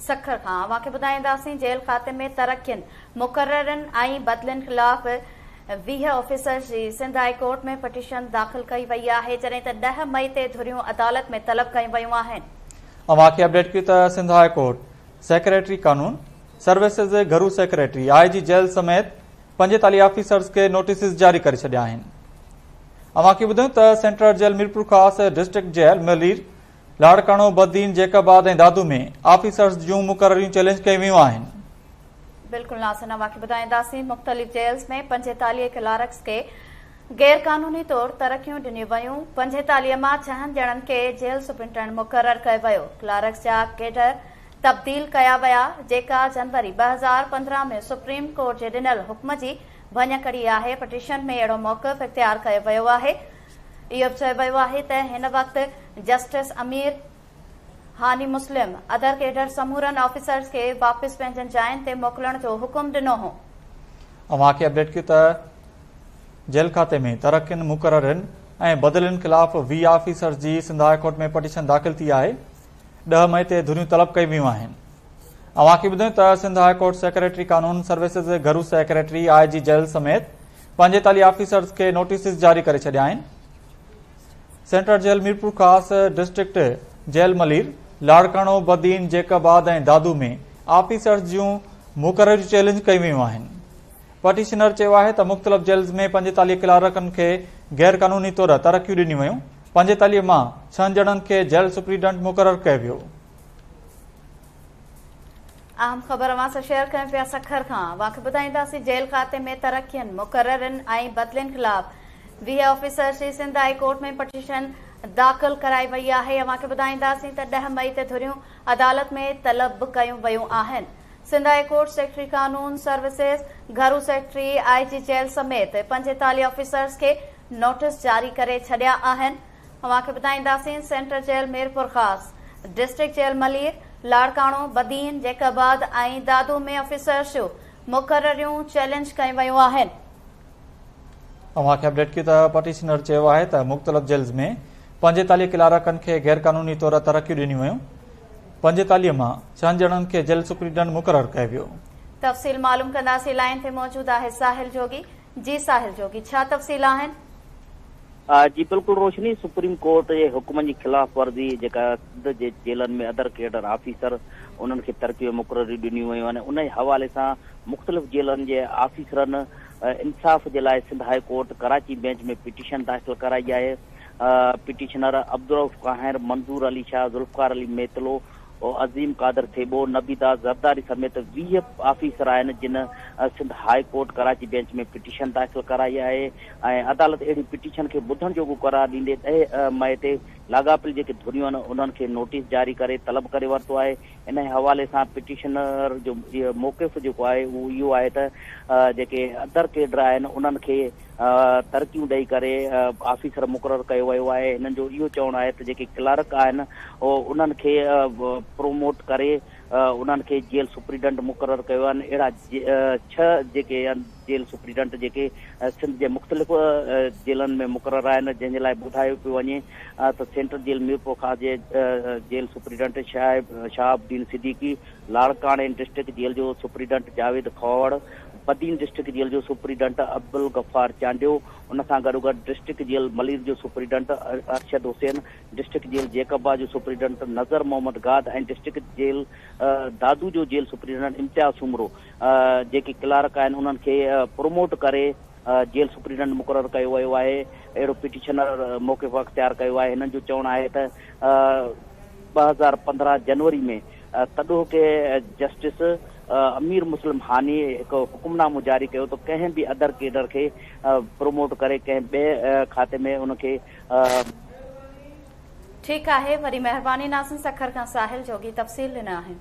سکر کان اوهان کي ٻڌائينداسين جيل کاتي ۾ ترقين، مقررين ۽ بدلين خلاف 20 آفيسرز جي سنڌ هاء ڪورٽ ۾ پٽيشن داخل ڪئي وئي آهي، جڏهن ته 10 مئي تي ڌريون عدالت ۾ طلب ڪيون ويون آهن. اوهان کي اپڊيٽ ڪيون ته سنڌ هاء ڪورٽ سيڪريٽري قانون، سروسز، گهرو سيڪريٽري، آء جي جيل سميت 45 آفيسرز کي نوٽيسز جاري ڪري ڇڏيا آهن. اوهان کي ٻڌايون ته central jail Mirpurkhas, district jail Malir, Larkana, Badin, Jacobabad ۽ Dadu ۾ officers جون مقرريون چئلينج ڪيون ويون آهن. بلڪل ناصر اوهان کي ٻڌائينداسين مختلف جيلز ۾ 45 ڪلارڪس کي غير قانوني طور ترقيون ڏنيون ويون، 45 مان ڇهن ڄڻن کي جيل سپرنٽنڊنٽ مقرر ڪيو ويو، ڪلارڪس جا ڪيڊر تبديل ڪيا ويا، جيڪا جنوري 2015 ۾ سپريم ڪورٽ جي ڏنل حڪم جي ڀڃڪڙي آهي، پٽيشن ۾ اهڙو موقف اختيار ڪيو ويو آهي. اهو به چيو ويو آهي ته هن وقت justice Amir Hani Muslim other cadre سمورن آفيسرز کي واپس پنهنجن جاين تي موڪلڻ جو حڪم ڏنو هو. اوهان کي اپڊيٽ ڪيون ته جيل کاتي ۾ ترقين، مقررين ۽ بدلين خلاف 20 آفيسرز جي سنڌ هاء ڪورٽ ۾ پٽيشن داخل ٿي آهي، 10 مئي تي ڌريون طلب ڪيون ويون آهن. اوهان کي ٻڌايون ته سنڌ هاء ڪورٽ سيڪريٽري قانون، سروسز، گهرو سيڪريٽري، آء جي جيل سميت 45 آفيسرز کي نوٽيسز جاري ڪري ڇڏيا آهن. Central jail Mirpurkhas, district jail Malir, Larkana, Badin, Jacobabad ۽ Dadu ۾ officers جون مقرريون چئلينج ڪيون ويون آهن. پٽيشنر چيو آهي ته مختلف جيلز ۾ 45 ڪلارڪن کي غير قانوني طور ترقيون ڏنيون ويون، 45 مان ڇهن ڄڻن کي جيل سپرنٽنڊنٽ مقرر ڪيو ويو. اهم خبر اوهان سان شيئر ڪيون پيا سکر کان اوهان کي ٻڌائينداسين جيل کاتي ۾ ترقين، مقررين ۽ بدلين خلاف 20 آفيسرز جي سنڌ هاء ڪورٽ ۾ پٽيشن داخل ڪرائي وئي آهي اوهان کي ٻڌائينداسين ته 10 مئي تي ڌريون عدالت ۾ طلب به ڪيون ويون آهن سنڌ هاء ڪورٽ سيڪريٽري قانون سروسز، گهرو سيڪريٽري، آء جي جيل سميت 45 آفيسرز کي نوٽيس جاري ڪري ڇڏيا آهن. اوهان کي ٻڌائينداسين central jail Mirpurkhas, district jail Malir, Larkana, Badin, Jacobabad ۽ Dadu ۾ officers جون مقرريون چئلينج ڪيون ويون آهن. اوهان کي اپڊيٽ ڪيون ته پٽيشنر چيو آهي ته مختلف جيلز ۾ 45 ڪلارڪن کي غيرقانوني طور ترقيون ڏنيون ويون، 45 مان ڇهن ڄڻن کي جيل سپرنٽنڊنٽ مقرر ڪيو ويو. تفصيل معلوم ڪنداسين لائين تي موجود آهي ساحل جوڳي، جي ساحل جوڳي ڇا تفصيل آهن؟ جي بلڪل روشني، سپريم ڪورٽ جي حڪمن جي خلاف ورزي جيڪا سنڌ جي جيلن ۾ ادر ڪيڊر آفيسر انهن کي ترقي ۽ مقرريون ڏنيون ويون آهن انهي حوالي سان مختلف جيلن جي آفيسرن انصاف جي لاء Sindh high court Karachi bench ۾ petition داخل ڪرائي آهي پٽيشنر عبدالرئوف ڪاهير، منظور علي شاهه، ذوالفقار علي ميتلو، عظيم قادر ٿيٻو، نبي داس زرداري سميت 20 آفيسر آهن جن Sindh high court Karachi bench ۾ petition داخل ڪرائي آهي ۽ عدالت اهڙي پٽيشن کي ٻڌڻ جوڳو قرار ڏيندي 10 مئي تي لاڳاپيل جيڪي ڌريون آهن انهن کي نوٽيس جاري ڪري طلب ڪري ورتو آهي انهي حوالي سان پٽيشنر جو موقف جيڪو آهي اهو اهو آهي ته جيڪي ادر ڪيڊر آهن انهن کي ترقيون ڏئي ڪري آفيسر مقرر ڪيو ويو آهي هنن جو اهو چوڻ آهي ته جيڪي ڪلارڪ آهن انهن کي پروموٽ ڪري انهن کي جيل سپرنٽنڊنٽ مقرر ڪيو آهن اهڙا 6 جيڪي جيل سپرنٽنڊنٽ جيڪي سنڌ جي مختلف جيلن ۾ مقرر آهن جنهن جي لاء ٻڌايو پيو وڃي ته سينٽرل جيل ميرپورخاص جي جيل سپرنٽنڊنٽ شهاب الدين صديقي، لاڙڪاڻي ڊسٽرڪٽ جيل جو superintendent Javed Khahawar, Badin district jail جو سپرنٽنڊنٽ عبدالغفار چانڊيو، ان سان گڏوگڏ ڊسٽرڪٽ جيل ملير جو superintendent Arshad Hussain, district jail Jacobabad جو superintendent Nazar Muhammad Gad ۽ district jail Dadu جو جيل سپرنٽنڊنٽ امتياز سومرو جيڪي ڪلارڪ آهن انهن کي پروموٽ ڪري جيل سپرنٽنڊنٽ مقرر ڪيو ويو آهي. اهڙو پٽيشنر موقف اختيار ڪيو آهي. هنن جو چوڻ آهي ته 2015 جنوري ۾ تڏهوڪي جسٽس امير مسلم هاني هڪ حڪمنامو جاري ڪيو ته ڪنهن به ادر ڪيڊر کي پروموٽ ڪري ڪنهن ٻئي کاتي ۾ ان کي ٺيڪ آهي وڏي مهرباني ناظرين سکر کان ساحل جوڳي تفصيل ڏنا آهن.